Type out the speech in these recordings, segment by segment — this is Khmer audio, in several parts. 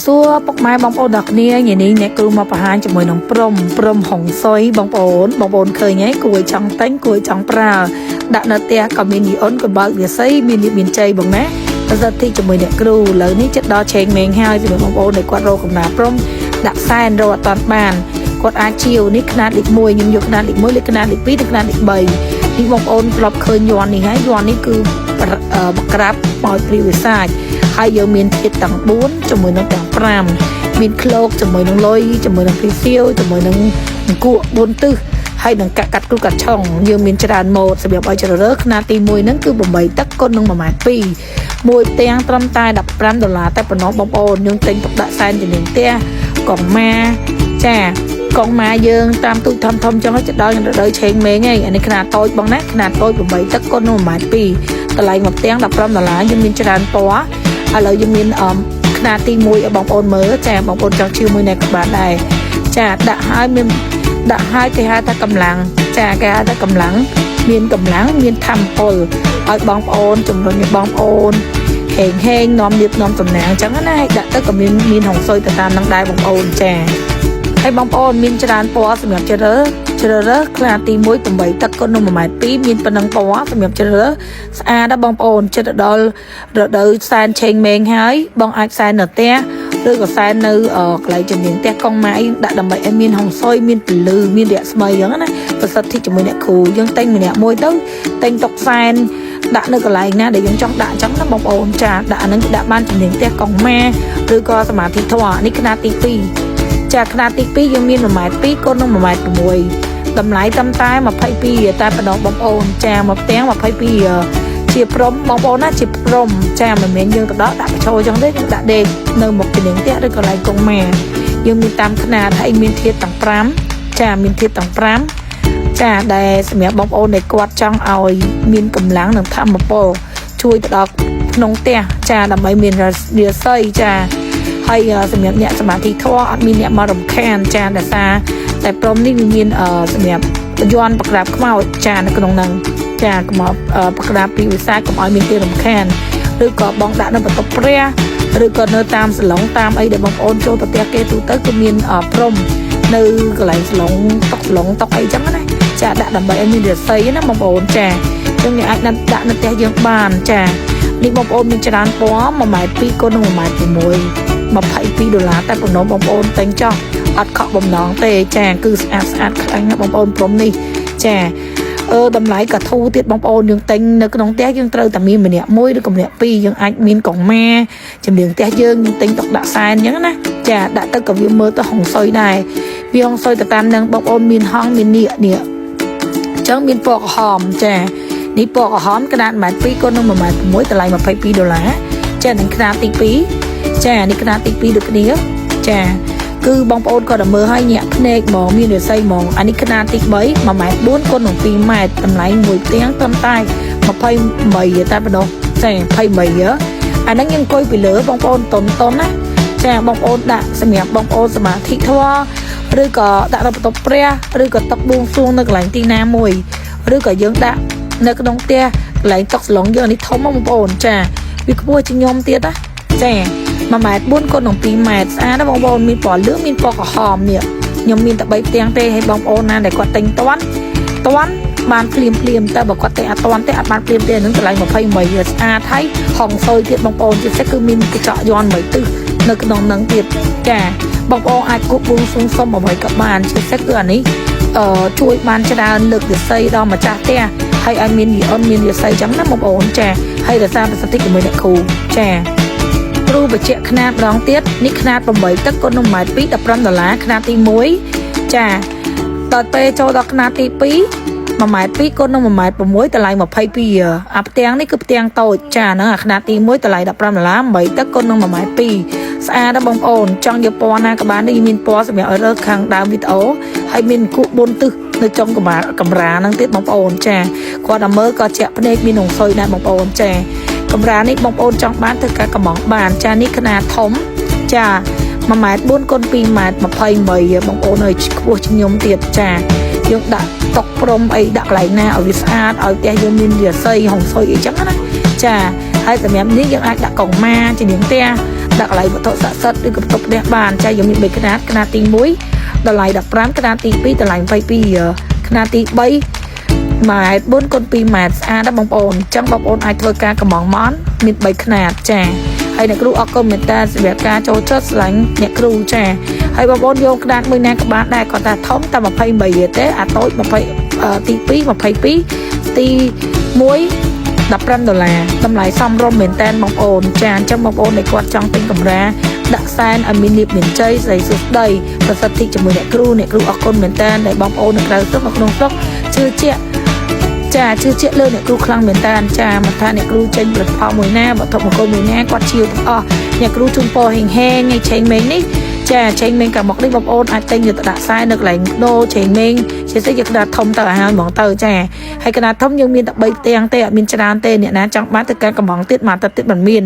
សួរពុកម៉ែបងប្អូនទាំងគ្នាញនេះអ្នកគ្រូមកបង្ហាញជាមួយនឹងព្រំព្រំហុងស៊ុយបងប្អូនបងប្អូនឃើញហើយគួរឲ្យចង់តែងគួរឲ្យចង់ប្រើដាក់នៅផ្ទះក៏មានយីអ៊ុនក៏បើកវាសីមានលៀបមានជ័យបងណាប្រសិទ្ធិជាមួយអ្នកគ្រូឥឡូវនេះចិត្តដល់ឆេងមេងហើយសម្រាប់បងប្អូនដែលគាត់រកកំណាព្រំដាក់សែនរកអត់តាន់បានគាត់អាចជាវនេះខ្នាតលេខ1ខ្ញុំយកខ្នាតលេខ1លេខខ្នាតលេខ2និងខ្នាតលេខ3នេះបងប្អូនធ្លាប់ឃើញយ័ន្តនេះហើយយ័ន្តនេះគឺបក្រាបឲ្យព្រាវវិសាច ហើយយើងមានធាតុទាំង4ជាមួយនឹងទាំង5មានក្លោកជាមួយនឹងលុយជាមួយនឹងព្រីសៀវជាមួយនឹងអង្គក់4ទិសហើយនឹងកាក់កាត់គ្រូកាត់ឆុងយើងមានច្រើនម៉ូតសម្រាប់ឲ្យជ្រើសរើសខ្នាតទី1ហ្នឹងគឺ8ទឹកគុណនឹង1ម៉ែត្រ2មួយផ្ទាំងត្រឹមតែ15ដុល្លារតែប៉ុណ្ណោះបងប្អូនយើងទិញទុកដាក់សែនជំនាញផ្ទះកងម៉ាចាកងម៉ាយើងតាមទូចធំធំចឹងទៅដល់រដូវឆេងមេងហើយអានេះខ្នាតតូចបងណាខ្នាតតូច8ទឹកគុណនឹង1ម៉ែត្រ2តម្លៃមួយផ្ទាំង15ដុល្លារយើងមានច្រើនពណ៌ ឥឡូវយើងមានអមខ្នាតទី1ឲ្យបងប្អូនមើលចាបងប្អូនចង់ជឿមួយនេះក៏បានដែរចាដាក់ឲ្យមានដាក់ឲ្យគេហៅថាកម្លាំងចាគេហៅថាកម្លាំងមានកម្លាំងមានធម្មពលឲ្យបងប្អូនជំរុញឲ្យបងប្អូនហេងហេងនាំលៀបនាំតំណាងអញ្ចឹងណាឲ្យដាក់ទៅក៏មានមានហុងស៊ុយទៅតាមនឹងដែរបងប្អូនចាហើយបងប្អូនមានច្រើនពណ៌សម្រាប់ជ្រើសជ្រើសរើសខ្នាតទី1 8ទឹកគុណនឹង1ម៉ែត្រ2មានប៉ុណ្ណឹងពណ៌សម្រាប់ជ្រើសរើសស្អាតណាស់បងប្អូនចិត្តដល់រដូវសែនឆេងមេងហើយបងអាចសែននៅផ្ទះឬក៏សែននៅកន្លែងជំនាញផ្ទះកងម៉ាអីដាក់ដើម្បីឲ្យមានហុងស៊ុយមានពលឺមានរស្មីអញ្ចឹងណាប្រសិទ្ធិជាមួយអ្នកគ្រូយើងតែងម្នាក់មួយទៅតែងតុកសែនដាក់នៅកន្លែងណាដែលយើងចង់ដាក់អញ្ចឹងណាបងប្អូនចាដាក់អាហ្នឹងគឺដាក់បានជំនាញផ្ទះកងម៉ាឬក៏សមាធិធម៌នេះខ្នាតទី2ចាខ្នាតទី2យើងមាន1ម៉ែត្រ2គុណនឹង1ម៉ែត្រ6តម្លៃត្រឹមតែ22តែប៉ុណ្ណោះបងប្អូនចាមកផ្ទាំង22ជាព្រំបងប្អូនណាជាព្រំចាមិនមែនយើងទៅដល់ដាក់បញ្ឈរអញ្ចឹងទេយើងដាក់ដេកនៅមុខជំនាញផ្ទះឬកន្លែងកងម៉ាយើងមានតាមខ្នាតហើយមានធាតុទាំង5ចាមានធាតុទាំង5ចាដែលសម្រាប់បងប្អូនដែលគាត់ចង់ឲ្យមានកម្លាំងនិងធម៌ពលជួយទៅដល់ក្នុងផ្ទះចាដើម្បីមានរាសីចាហើយសម្រាប់អ្នកសមាធិធម៌អត់មានអ្នកមករំខានចាដោយសារតែព្រមនេះវាមានសម្រាប់យ័ន្តប្រក្រាបខ្មោចចានៅក្នុងហ្នឹងចាកុំឲ្យប្រក្រាបពីវិសាកុំឲ្យមានគេរំខានឬក៏បងដាក់នៅបន្ទប់ព្រះឬក៏នៅតាមសាឡុងតាមអីដែលបងប្អូនចូលទៅផ្ទះគេទូទៅគឺមានព្រំនៅកន្លែងសាឡុងតុកសាឡុងតុកអីចឹងណាចាដាក់ដើម្បីឲ្យមានរាសីណាបងប្អូនចាចឹងអ្នកអាចដាក់នៅផ្ទះយើងបានចានេះបងប្អូនមានច្រើនពណ៌1ម៉ែត្រ2គុណនឹង1ម៉ែត្រ6 22ដុល្លារតែប៉ុណ្ណោះបងប្អូនតែងចោះអត់ខកបំណងទេចាគឺស្អាតស្អាតខ្លាំងណាស់បងប្អូនព្រមនេះចាអឺតម្លៃក៏ធូរទៀតបងប្អូនយើងទិញនៅក្នុងផ្ទះយើងត្រូវតែមានម្នាក់មួយឬក៏ម្នាក់ពីរយើងអាចមានកងម៉ាជំនាញផ្ទះយើងយើងទិញទុកដាក់សែនអញ្ចឹងណាចាដាក់ទៅក៏វាមើលទៅហុងស៊ុយដែរវាហុងស៊ុយទៅតាមនឹងបងប្អូនមានហងមាននៀកនេះអញ្ចឹងមានពណ៌ក្រហមចានេះពណ៌ក្រហមក្តារ1ម៉ែត្រ2គុណនឹង1ម៉ែត្រ6តម្លៃ22ដុល្លារចានឹងក្តារទី2ចានេះក្តារទី2ដូចគ្នាចាគឺបងប្អូនក៏ដល់មើលឲ្យញាក់ភ្នែកហ្មងមានរិស័យហ្មងអានេះខ្នាតទី3 1ម៉ែត្រ4គុណនឹង2ម៉ែត្រតម្លៃមួយផ្ទាំងត្រឹមតែ28តែប៉ុណ្ណោះចា28អាហ្នឹងយើងអង្គុយពីលើបងប្អូនតុនតុនណាចាបងប្អូនដាក់សម្រាប់បងប្អូនសមាធិធម៌ឬក៏ដាក់នៅបន្ទប់ព្រះឬក៏តុបួងសួងនៅកន្លែងទីណាមួយឬក៏យើងដាក់នៅក្នុងផ្ទះកន្លែងតុកសាឡុងយើងអានេះធំបងប្អូនចាវាខ្ពស់ជាងខ្ញុំទៀតណាចា1ម៉ែត្រ4គុណនឹង2ម៉ែត្រស្អាតណាបងប្អូនមានពណ៌លឿងមានពណ៌ក្រហមនេះខ្ញុំមានតែ3ផ្ទាំងទេឲ្យបងប្អូនណាដែលគាត់ទិញតាន់តាន់បានភ្លាមភ្លាមតែបើគាត់ទិញអត់តាន់ទេអត់បានភ្លាមទេនឹងតម្លៃ28ស្អាតហើយហងស៊ុយទៀតបងប្អូនជាពិសេសគឺមានកញ្ចក់យ័ន្តមួយទិសនៅក្នុងនឹងទៀតចាបងប្អូនអាចគប់បួងសួងសុំអ្វីក៏បានជាពិសេសគឺអានេះអឺជួយបានច្រើនលើកវិស័យដល់ម្ចាស់ផ្ទះហើយឲ្យមានយអុនមានវិស័យចឹងណាបងប្អូនចាហើយរក្សាប្រសិទ្ធិជាមួយអ្នកគ្រូចាគ្រូបញ្ជាក់ខ្នាតម្ដងទៀតនេះខ្នាត8ទឹកគុណនឹង1ម៉ែត្រ2 15ដុល្លារខ្នាតទី1ចាតទៅពេលចូលដល់ខ្នាតទី2 1ម៉ែត្រ2គុណនឹង1ម៉ែត្រ6តម្លៃ22អាផ្ទាំងនេះគឺផ្ទាំងតូចចាហ្នឹងអាខ្នាតទី1តម្លៃ15ដុល្លារ8ទឹកគុណនឹង1ម៉ែត្រ2ស្អាតណាស់បងប្អូនចង់យកពណ៌ណាក៏បាននេះមានពណ៌សម្រាប់ឲ្យរើសខាងដើមវីដេអូហើយមានគក់4ទិសនៅចុងកម្រាកម្រាហ្នឹងទៀតបងប្អូនចាគាត់ដល់មើលក៏ជាក់ភ្នែកមានងសុយដែរបងប្អូនចាកម្រានេះបងប្អូនចង់បានធ្វើការកំងបានចានេះខ្នាតធំចា1ម៉ែត្រ4គុណ2ម៉ែត្រ28បងប្អូនអើយខ្ពស់ជាងខ្ញុំទៀតចាយើងដាក់តុកព្រំអីដាក់កន្លែងណាឲ្យវាស្អាតឲ្យផ្ទះយើងមានរាសីហុងស៊ុយអីចឹងណាចាហើយសម្រាប់នេះយើងអាចដាក់កងម៉ាជានាងផ្ទះ ដាក់កន្លែងវត្ថុស័ក្តិសិទ្ធិឬក៏បន្ទប់ផ្ទះបានចាយើងមាន3ខ្នាតខ្នាតទី1តម្លៃ15ខ្នាតទី2តម្លៃ22រៀលខ្នាតទី3ម៉ែត្រ4គុណ2ម៉ែត្រស្អាតណាស់បងប្អូនអញ្ចឹងបងប្អូនអាចធ្វើការកំងមន់មាន3ខ្នាតចាហើយអ្នកគ្រូអរគុណមេត្តាសម្រាប់ការចូលចិត្តស្រឡាញ់អ្នកគ្រូចាហើយបងប្អូនយកក្តារមួយណាក៏បានដែរគាត់ថាធំតែ28រៀលទេអាតូច20ទី2 22ទី1 15ដុល្លារតម្លៃសមរម្យមែនតើបងប្អូនចាអញ្ចឹងបងប្អូនដែលគាត់ចង់ទិញកម្រាដាក់សែនឲ្យមានលាភមានជ័យស្រីសួស្តីប្រសិទ្ធិជាមួយអ្នកគ្រូអ្នកគ្រូអរគុណមែនតើដែលបងប្អូននៅក្រៅស្រុកនៅក្នុងស្រុកជឿជាក់ចាជឿជាក់លើអ្នកគ្រូខ្លាំងមែនតើចាមិនថាអ្នកគ្រូចេញផលិតផលមួយណាវត្ថុមង្គលមួយណាគាត់ជាទាំងអស់អ្នកគ្រូជូនពរហេងហេងថ្ងៃឆេងមេងនេះចាឆេងមេងកាមុកនេះបងប្អូនអាចទិញយកទៅដាក់ខ្សែនៅកន្លែងដូឆេងមេងជាពិសេសយកក្តារធំទៅឲ្យហើយហ្មងទៅចាហើយក្តារធំយើងមានតែ3ផ្ទាំងទេអត់មានច្រើនទេអ្នកណាចង់បានទៅការកំងទៀតមកទៅទៀតមិនមាន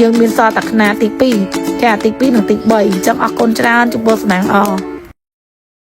យើងមានសល់តែខ្នាតទី2ចាទី2និងទី3អញ្ចឹងអរគុណច្រើនចំពោះសំណាងអ